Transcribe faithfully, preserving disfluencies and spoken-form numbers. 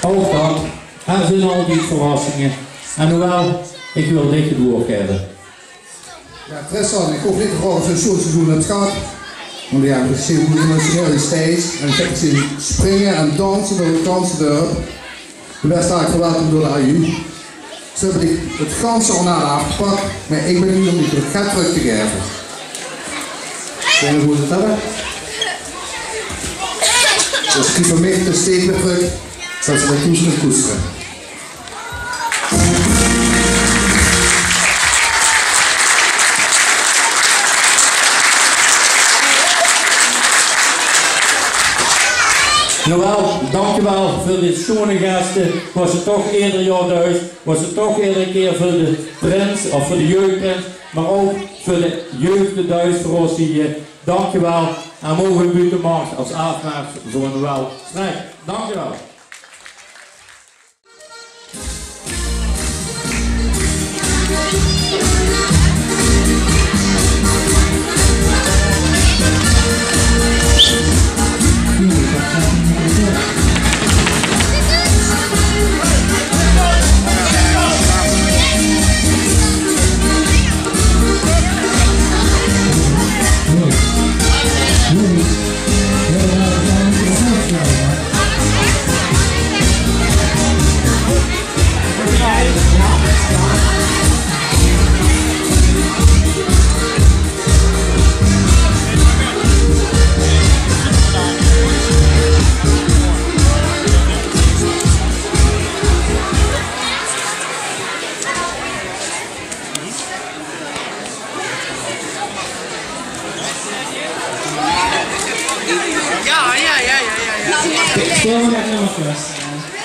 Ouch dat. D'r zeen altied verrassinge. En Noël, ich wil dich 't woord gaeve. Jao, Tristan, ich hoof neet te vraoge of se e sjoon seizoen höbs gehad. Want jao, ich zeen wie emotioneel se steis. En ich höb dich zeen springe en danse door 't ganse dörp. Doe waers dalik verwelkomd door de A U. Ze höbbe dich 't ganse ornaat aafgepak, mer ich bön hie óm dich 't get trök te gaeve. Zeen v'r good 't höbbe? Dus die van mich, de steek weer trök, zodat ze dat thuis kunnen koesteren. Jawel, dankjewel veur die sjoene geste, wat se toch eder jaor duis, wat se toch edere kier veur de prins, of veur de jeugdprins, mer ouch veur de jeugd de duis veur ós hie. Dankjewel en moge v'r buutemars es aafmars veur Noël strek. Dankjewel. Ja, ja, ja, ja, ja, ja. Stel maar dat nummer vast.